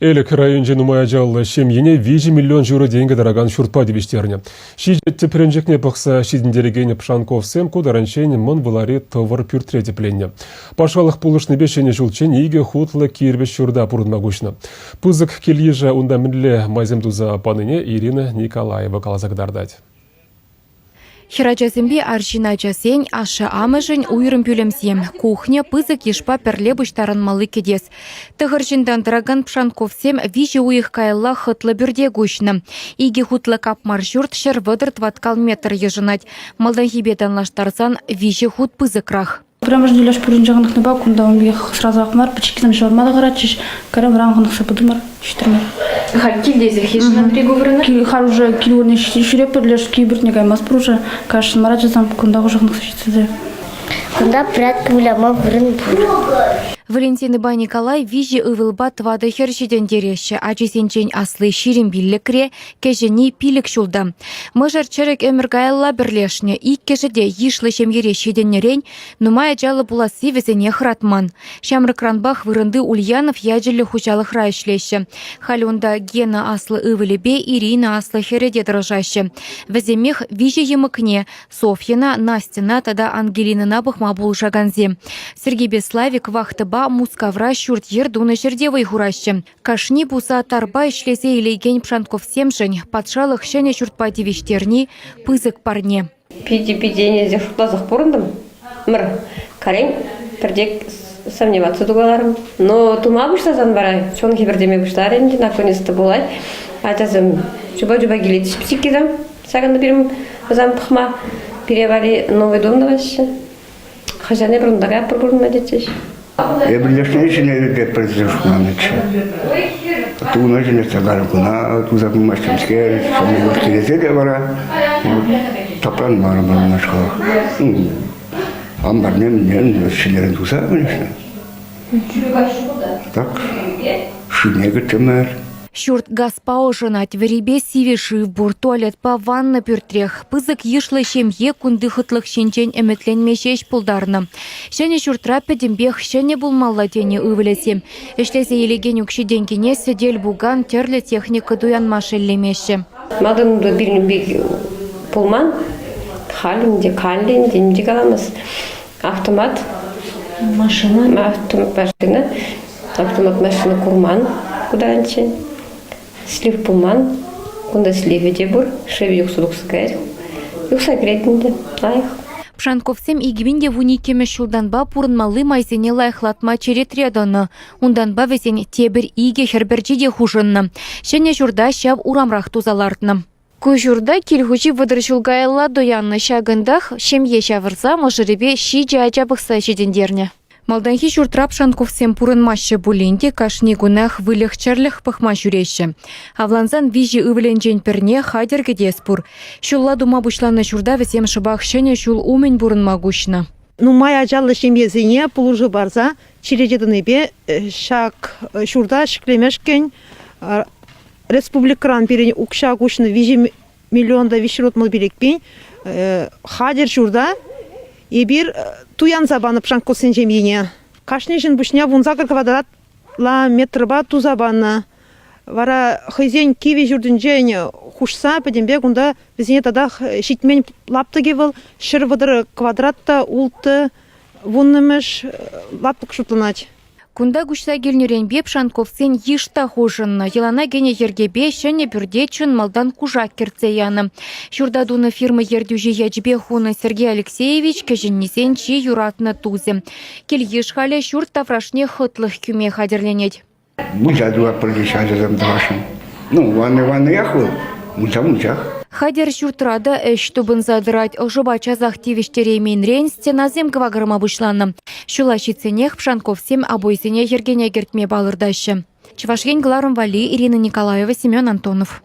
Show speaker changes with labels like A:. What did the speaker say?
A: Элӗк районӗнчи нумай ачаллӑ ҫемьене 3 миллион ҫурӑ тенкӗ тӑракан ҫуртпа тивӗҫтернӗ. Ҫичӗ тӗпренчӗкне пӑхса ҫитӗнтерекен Пшанковсем ку таранччен Мӑн Вылари тӑвӑр пӳртре тӗпленнӗ. Патшалӑх пулӑшнипе ҫӗнӗ ҫулччен икӗ хутлӑ кирпӗч ҫурта пурӑнма куҫнӑ. Пысӑк кил-йыша унта мӗнле майсем туса панине Ирина Николаева каласа кӑтартать.
B: Хӗрачасемпе арҫын ачасен, ашшӗ-амӑшӗн уйрӑм пӳлӗмсем, кухня, пысӑк йышпа пӗрле пуҫтарӑнмалли кӗтес. Тӑхӑр ҫынтан тӑракан Пшанковсем виҫӗ уйӑх каялла хӑтлӑ пӳрте куҫнӑ. Икӗ хутлӑ капмар ҫурт 130 тӑваткал метр йышӑнать. Малтанхипе танлаштарсан виҫӗ хут пысӑкрах.
C: Пӗрремӗшӗнче леш пӳртӗнче хӑнӑхнӑпа кунта ун пекех сразу мар, пӗчӗккисем ҫывӑрма та хӑратчӗҫ. Кайран вӑран хӑнӑхса пытӑмӑр, ҫитрӗмӗр.
B: Халь килтесех йышӑннӑ приговорӑна?
C: Халь уже кил вырӑнне ҫӳретпӗр, леш кил пӳртне каймастпӑр уже. Кашни мар ачасем кунта уже хӑнӑхса ҫитсе.
D: Кунта прятки выляма вырӑн пур.
B: Валентинӑпа Николай виҫӗ ывӑлпа тӑватӑ хӗр ҫитӗнтереҫҫӗ. Ачисенчен асли 25-ре, кӗҫӗнни пилӗк ҫулта. Мӑшӑр чӗрӗк ӗмӗр каялла пӗрлешнӗ. Иккӗшӗ те йышлӑ ҫемьере ҫитӗннӗрен нумай ачаллӑ пуласси вӗсене хӑратман. Ҫамрӑкранпах вырӑнти Ульянов ячӗллӗ хуҫалӑхра ӗҫлеҫҫӗ. Халь унта Гена аслӑ ывӑлӗпе Ирина аслӑ хӗрӗ те тӑрӑшаҫҫӗ. Вӗсемех виҫӗ йӑмӑкне Софьйӑна, Настьӑна тата Ангелинӑна пӑхма пулӑшакансем. Сергейпе Славик вахтӑпа Мускавра ҫурт-йӗр тунӑ ҫӗрте вӑй хураҫҫӗ. Кашни пуса тарпа ӗҫлесе илекен Пшанковсемшӗн патшалӑх ҫӗнӗ ҫуртпа тивӗҫтерни пысӑк парне.
E: Питӗ-питӗ ӗнесе шутласах пурӑнтӑм. Мӗр, карен пӗртек сомневаться тукаларӑм. Но тума пуҫласан вара чун хӗпӗртеме пуҫларӗ ӗнтӗ, наконец-то пулать. Ачасем чупа-чупа килетчӗҫ пӗчӗккисем. Ҫакӑнта пирӗн вӗсем пӑхма пире валли новый дом тӑваҫҫӗ. Хӑҫан эпир унта каятпӑр пурӑнма тетчӗҫ.
F: Эпир лешне ҫӗнетӗп пӗр шутланӑччӗ. Тунӑ ҫӗнетсе карӑм кӑна туса пымасть-скер, килесе те вара тапранмарӑмӑр унашкалах. Амбарне мӗнле ҫӗнӗрен туса, конечно. Так, шывне кӗртрӗмӗр.
B: Ҫурт газпа ӑшӑнать, вӗрипе сивӗ шыв пур, туалетпа ванна пӳртрех. Пысӑк йышлӑ ҫемье кунти хӑтлӑх ҫинчен ӗмӗтленме ҫеҫ пултарнӑ. Ҫӗнӗ ҫуртра пӗтӗмпех ҫӗнӗ пулмалла тенӗ ывӑлӗсем. Ӗҫлесе илекен укҫи-тенкине сӗтел-пукан, тӗрлӗ техника туянма шеллемеҫҫӗ.
E: Малтан пирӗн пек пулман. Халь ӗнтӗ, халь ӗнтӗ, ним те каламас. Автомат.
B: Машина?
E: Автомат машина. Автомат машина курман куданччен. Слив пулман. Кунта сливӗ те пур. Шыв юхса тухса каять. Юхса кӗрет ӗнтӗ. Лайӑх.
B: Пшанковсем 2012-мӗш ҫултанпа пурӑнмалли майсене лайӑхлатма черетре тӑнӑ. Унтанпа вӗсен тепӗр икӗ хӗр пӗрчи те хушӑннӑ. Ҫӗнӗ ҫурта ҫав урамрах туса лартнӑ. Ку ҫурта кил хуҫи 30 ҫул каялла туяннӑ. Ҫакӑнтах ҫемье ҫавӑрса мӑшӑрӗпе ҫичӗ ача пӑхса ҫитӗнтернӗ. Малтанхи ҫуртра Пшанковсем пурӑнмаҫҫӗ пулин те кашни кунах выльӑх-чӗрлӗх пӑхма ҫӳреҫҫӗ. Авлансан виҫӗ ывӑлӗнчен пӗрне хатӗр кӗтес пур. Ҫулла тума пуҫланӑ ҫурта вӗсем шӑпах Ҫӗнӗ ҫул умӗн пурӑнма куҫнӑ.
G: Нумай ачаллӑ ҫемьесене пулӑшу парса чирете тӑнипе ҫак ҫурта ҫӗклемешкӗн Республикӑран пирӗн укҫа куҫнӑ виҫӗ миллион та 365 пин. Хатӗр ҫурта эпир туянса панӑ Пшанковсен ҫемйине. Кашни ҫын пуҫне 18 квадратла метрпа туса панӑ. Вара хӑйсен кивӗ ҫуртӗнчен хушса пӗтӗмпе кунта вӗсене татах ҫитмен лаптӑкӗ вӑл 130 квадрат та улттӑ вуннӑмӗш лаптӑк шутланать.
B: Кунта куҫса килнӗренпе Пшанковсен йыш та хушӑннӑ. Йӑлана кӗнӗ йӗркепе ҫӗнӗ пӳрте чӑн малтан кушак кӗртсе янӑ. Ҫурта тунӑ фирма ертӳҫи ячӗпе хунӑ Сергей Алексеевич кӗҫӗннисен чи юратнӑ тусӗ. Кил-йыш халӗ ҫурт таврашне хӑтлӑх кӳме хатӗрленет.
F: Мунча тӑватпӑр теҫҫӗ ачасем тӑвасшӑн. Ну, ваннӑй-ваннӑях вӑл, мунча-мунчах.
B: Хатӗр ҫуртра та ӗҫ тупӑнса тӑрать. Ӑшӑпа часах тивӗҫтерейменрен стенасем кӑвакарма пуҫланӑ. Ҫула ҫитсенех Пшанковсем обойсене йӗркене кӗртме палӑртаҫҫӗ. Чӑваш Ен кӑларӑм валли Ирина Николаева, Семен Антонов.